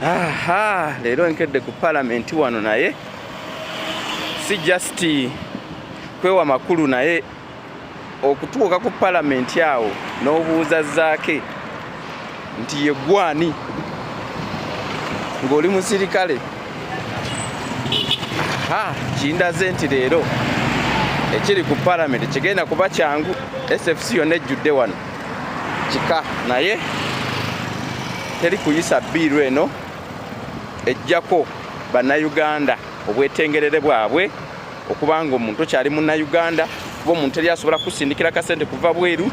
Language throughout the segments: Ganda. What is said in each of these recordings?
Aha, leero nkedde ku palamenti wano, naye si just kwewa makulu, naye okutuuka ku palamenti awo n'obuuza Zaake nti ye gwani ng'oli musirikale. Aha, kindaze nti leero ekiri ku palamenti kigenda kuba kyangu. SFC yonna ejjudde wano, kika, naye teri kuyisa bill eno ejjako Bannayuganda obwetengerere bwabwe, okubanga omuntu okyali Munnayuganda, kuba omuntu teri asobola kusindikira kasente kuva bweru.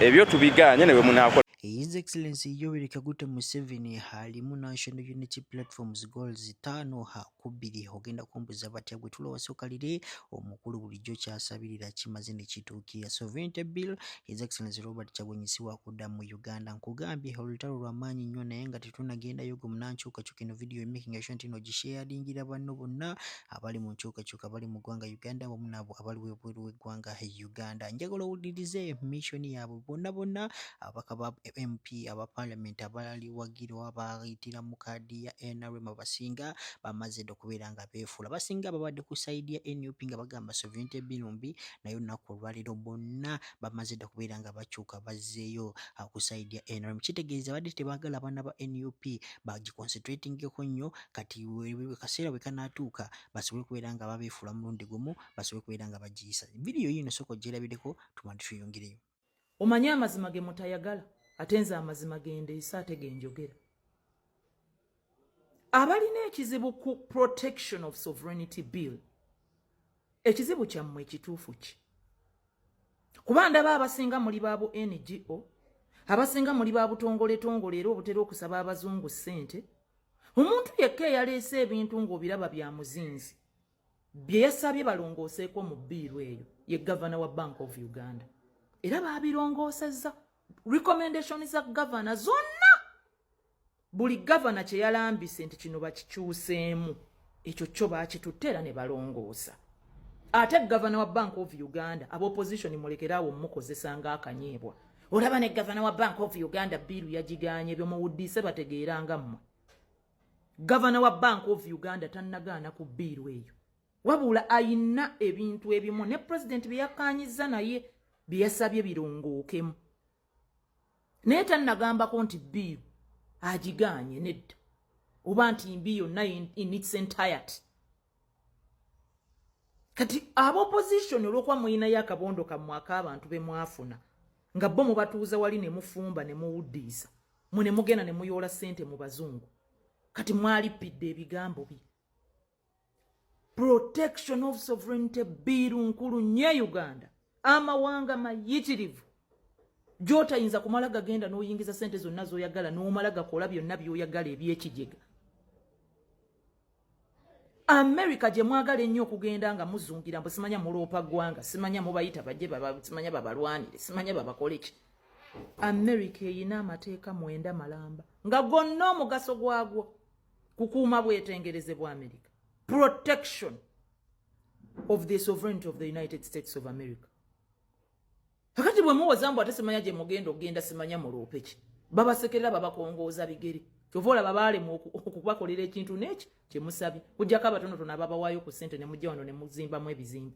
Ebyo tubiganye ne bwe munaakola. His Excellency Yoweri Kaguta Museveni alimu National Unity Platforms goals 5-2. Ogenda kumbuza batya gwe tulowasookalire omukulu bulijjo kyasabirira kimaze ne kituukirira. Sovereignty Bill, His Excellency Robert Kyagulanyi si wakudda mu Uganda. Nkugambye olutalo lw'amaanyi nnyo, naye nga tetunagendayo, gwe munankyukakyuka eno video, making sure nti nogisharingira banno bonna abali mu nkyukakyuka, abali mu ggwanga Uganda wamu n'abo abali webweru w'eggwanga Uganda. Njagala owulirize mission yaabwe bonna bonna, ababaka ba MP aba parliament abaliwagirwa abayitira mu kaadi ya NRM. Abasinga bamaze dda okubeera nga beefuula, abasinga babadde ku side ya NUP nga bagamba sovereignty bill mbi, naye olunaku olwaleero bonna bamaze dda okubeera nga bakyuka, bazzeeyo ku side ya NRM. Kitegeeza badde tebaagala abaana ba NUP bagiconcentratingeko nnyo. Kati kaseera bwe kanaatuuka basobole okubeera nga babeefuula mulundi gumu, basobole okubeera nga bagiyisa. Vidiyo yiino sooka ogyerabireko, tumale tweyongereyo. Omanye amazima ge mutayagala, ate nze amazima gendeesa ate genjogera. Abalina ekizibu ku protection of sovereignty bill, ekizibu kyammwe ekituufu ki? Kuba ndaba abasinga muli ba bu NGO, abasinga muli ba butongoletongole era obutera okusaba abazungu ssente. Omuntu yekka eyaleese ebintu ng'obiraba bya muzinzi bye yasabye balongooseeko mu bill eyo ye gavana wa Bank of Uganda, era baabirongoosezza. Recommendation za gavana zonna, buli gavana kye yalambise nti kino bakikyuseemu, ekyo kyo baakitutte era ne balongoosa. Ate gavana wa Bank of Uganda, aba opposition mulekeraawo omukozesa ng'akanyeebwa. Olaba ne gavana wa Bank of Uganda bill yagiganye, byomuwuddiise bategeeranga mmwe. Gavana wa Bank of Uganda tannagaana ku bill eyo, wabula ayina ebintu ebimu ne pulezidenti bye yakkaanyizza naye bye yasabye birongookemu, naye tannagambako nti bill agigaanye nedda, oba nti mbi yonna in its entirety. Kati aba opposition, olwokuba muyinayo akabondo kammwe ak'abantu be mwafuna nga bo mubatuuza wali ne mufumba ne muwuddiisa, mwe ne mugenda ne muyoola ssente mu bazungu, kati mwalippidde ebigambo bye. Protection of sovereignty bill nkulu nnyo e Uganda. Amawanga mayitirivu gy'otayinza kumala gagenda n'oyingiza ssente zonna z'oyagala, n'omala gakola byonna by'oyagala ebyekijega. America gye mwagala ennyo okugenda nga muzungira mbu simanya muloopa ggwanga, simanya mubayita bajje, simanya babalwanire, simanya babakole ki, America eyina amateeka 9 malamba nga gonna omugaso gwagwo kukuuma bwetengereze bwa America, protection of the sovereignty of the United States of America. Kakati bwe muwoza mbu ate simanya gye mugenda okugenda, simanya muloope ki, babasekerera, babakongooza bigere. Kyova olaba baalemu okubakolera ekintu n'eki kyemusabye, kujjako abatonotono ababawaayo ku ssente ne mujja wano ne muzimbamu ebizimbe.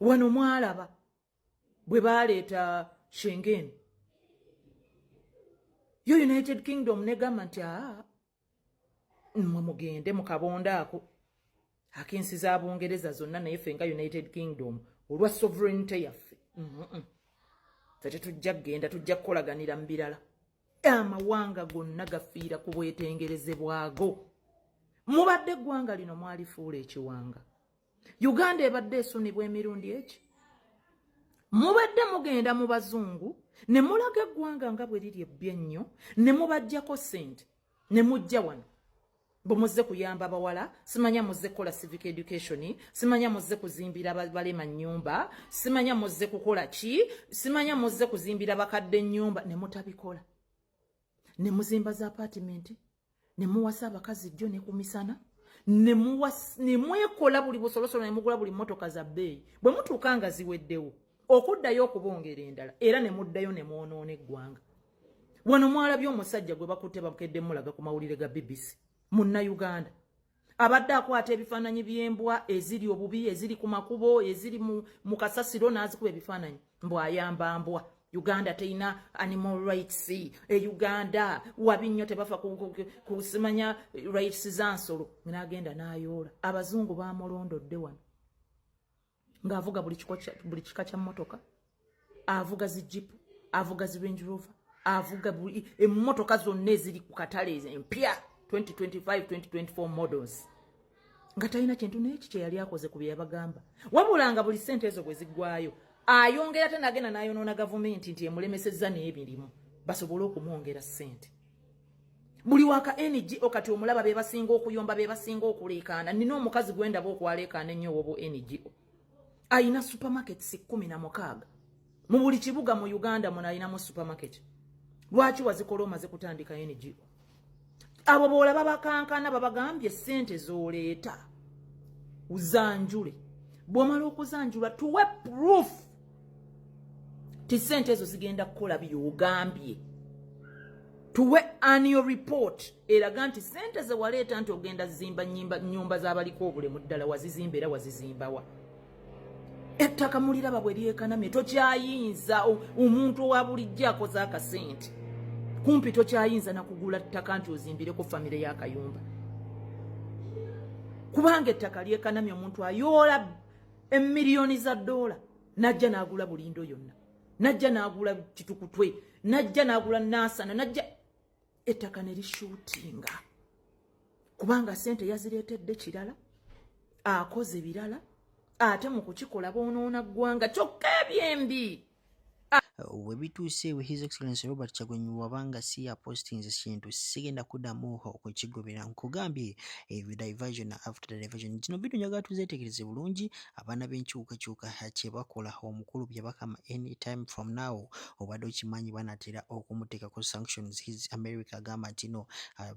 Wano mwalaba bwe baleeta Schengen, yo United Kingdom negamba nti aa, mmwe mugende mu kabondo ako ak'ensi za Bungereza zonna, naye ffe nga United Kingdom, olwa sovereignty yaffe, ffe tetujja kugenda, tujja kukolaganira mu birala. Amawanga gonna gafiira ku bwetengereze bwago. Mubadde eggwanga lino mwalifuula ekiwanga. Uganda ebadde esunibwa emirundi eki. Mubadde mugenda mu bazungu ne mulaga eggwanga nga bwe liri ebbi ennyo, ne mubaggyako ssente, ne mujja wano bwe muzze kuyamba bawala, simanya muzze kukola civic education, simanya muzze kuzimbira balema nnyumba, simanya muzze kukola ki, simanya muzze kuzimbira bakadde ennyumba, ne mutabikola, ne muzimba za apartment, ne muwasa abakazi jjo ne ku misana, ne mwekola buli busolosolo, ne mugula buli mmotoka za bbeeyi. Bwe mutuuka nga ziweddewo, okuddayo okubongera endala, era ne muddayo ne mwonoona eggwanga. Wano mwalabye omusajja gwe bakutte, bakedde mulaga ku mawulire ga BBC, Munnayuganda abadde akwata ebifaananyi by'embwa eziri obubi, eziri ku makubo, eziri mu kasasiro, n'azikuba ebifaananyi mbw ayamba mbwa. Uganda terina animal rights. E Uganda wabi nnyo, tebafa kusimanya rights za nsolo. N'agenda n'ayoola. Abazungu bamulondodde wano ng'avuga buli kika kya mmotoka, avuga zi Jeep, avuga zi Range Rover, avuga buli emmotoka zonna eziri ku katale empya, 2025, 2024 models, nga talina kintu n'eki kye yali akoze ku bye yabagamba. Wabula nga buli ssente ezo bwe ziggwayo, ayongera ate nagenda n'ayonoona gavumenti nti emulemesezza n'emirimu, basobole okumwongera ssente. Buli waka NGO kati omulaba be basinga okuyomba, be basinga okuleekaana. Nina omukazi gwe ndaba okwaleekaana ennyo owobo NGO, ayina supermarkets 16 mu buli kibuga mu Uganda muno ayinamu supermarket. Lwaki wazikola omaze kutandika NGO? Abo boolaba bakankana, babagambye sente z'oleeta uzanjule. Bw'omala okuzanjula, tuwe proof ti sente ezo zigenda kukola byogambye. Tuwe annual report eraga nti sente ze waleeta nti ogenda zimba nyumba z'abaliko obulemu, ddala wazizimba era wazizimbawa. Ettaka muliraba bwe lyekanamye, tokyayinza, omuntu owa bulijjo akoze akasente kumpi tokyayinza nakugula ttaka nti ozimbireko famire y'akayumba, kubanga ettaka lyekanamye. Omuntu ayoola emiliyoni za dola najja n'agula bulindo yonna, najja n'agula Kitukutwe, najja n'agula Nansana, najja ettaka ne lishuutinga, kubanga sente yazireetedde kirala, akoze birala, ate mu kukikola boonoona ggwanga. Kyokka ebyembi We bituuse, His Excellency Robert Kyagulanyi wabanga si yapostinze kintu, sigenda kuddamu okukigobera. Nkugambye, diversion after diversion. Zino video njagala tuzeetegereze bulungi, abaana b'enkyukakyuka kye bakola. Omukulu Byabakama anytime from now, obadde okimanyi, banatera okumuteekako sanctions. His America agamba nti no,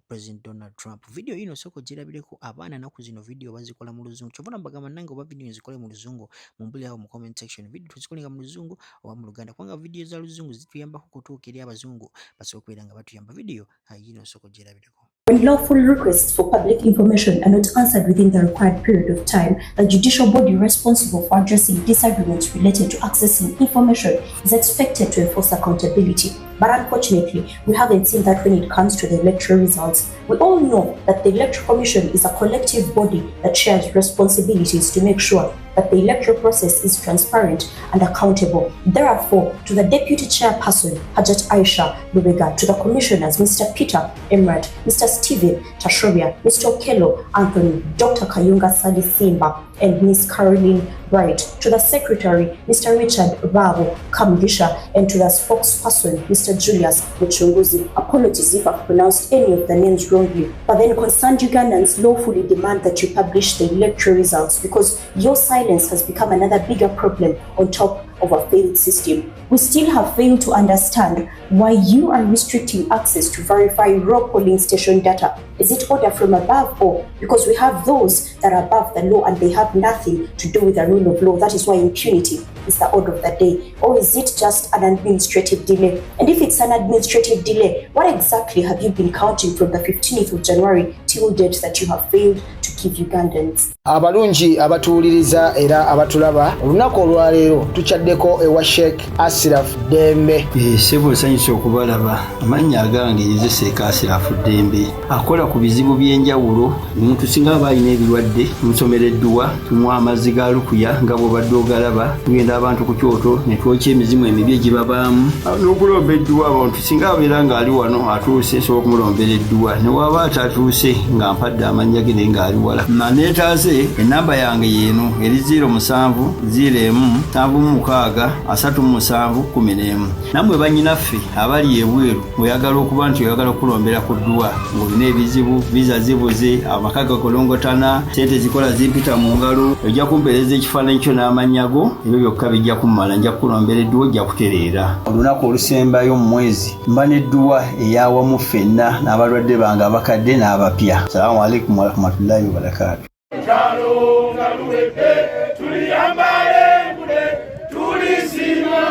President Donald Trump. Video ino sooka ogirabireko. Abaana naku zino video bazikola mu Luzungu, kyova mbagamba nange oba video nzikole mu Luzungu. Mumbulirawo mu comment section, video tuzikolenga mu Luzungu oba mu Luganda? Kubanga video za Luzungu zituyambako okutuuka eri abazungu, basobola okubeera nga batuyamba. Video yino sooka ogirabireko. When lawful requests for public information are not answered within the required period of time, the judicial body responsible for addressing disagreements related to accessing information is expected to enforce accountability. But unfortunately, we haven't seen that when it comes to the electoral results. We all know that the Electoral Commission is a collective body that shares responsibilities to make sure that the electoral process is transparent and accountable. Therefore, to the Deputy Chairperson, Hajat Aisha Lubega, to the Commissioners, Mr. Peter Emrat, Mr. Stephen Tashobia, Mr. Okello Anthony, Dr. Kayunga Sali Simba, and Ms. Caroline Bright, to the Secretary, Mr. Richard Rabo Kamugisha, and to the spokesperson, Mr. Julius Muchunguzi. Apologies if I've pronounced any of the names wrongly. But then concerned Ugandans lawfully demand that you publish the electoral results, because your silence has become another bigger problem on top of a failed system. We still have failed to understand why you are restricting access to verify raw polling station data. Is it order from above, or because we have those that are above the law and they have nothing to do with the rule of law? That is why impunity is the order of the day. Or is it just an administrative delay? And if it's an administrative delay, what exactly have you been counting from the 15th of January till date that you have failed to give Ugandans? Abalungi abatuwuliriza era abatulaba, olunaku olwaleero tukyaddeko ewa Sheikh Asiraf Ddembe. Ssebo, nsanyusa okubalaba. Amannya agange nze Sheikh Asirafu Ddembe, akola ku bizibu by'enjawulo. Omuntu singa aba alina ebirwadde, tumusomera edduwa, tumuwa amazzi ga lukuya nga bw'obadde ogalaba. Tugenda abantu ku kyoto ne twokya emizimu emibi egibabaamu n'okulomba edduwa. Abantu singa abeera ng'ali wano atuuse, nsobola okumulombera edduwa, ne waba atatuuse nga mpadde amannya ge naye ng'ali wala naneetaase. Enamba yange yeeno eri 07 01 76 37 11. Nammwe bannyinaffe abali ebweru, oyagala okuba nti oyagala okulombera ku dduwa ng'olina ebizibu, visa zibuze, amaka gakolongotana, sente zikola zimpita mu ngalo, ojja kumpeereza ekifaananyi kyo n'amannya go, ebyo byokka bijja kummala, nja kukulombera edduwa, ojja kutereera. Olunaku olusembayo mu mwezi mba n'edduwa eyawamu ffenna n'abalwadde bange abakadde n'abapya. Salaamu alaikum warahmatullahi wabarakaatu. Olutalo nga luwedde, tuliyambala engule, tulisima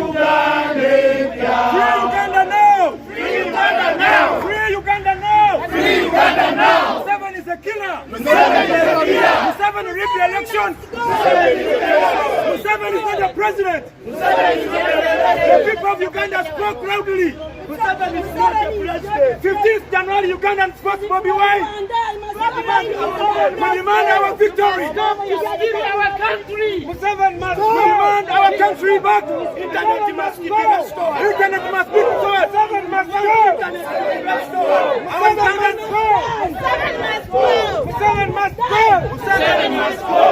Uganda empya. Museveni rigged the elections. Museveni is not the president. The people of Uganda spoke loudly. Museveni is not the president. 15th January, Ugandan spoke Bobi Wine. We demand our victory. Stop to steal our country. Museveni must go. We demand our country back. Internet must be restored. Internet must be restored. Museveni must go. Internet must be restored. Museveni must go. Museveni must go. Museveni must go. Museveni must go.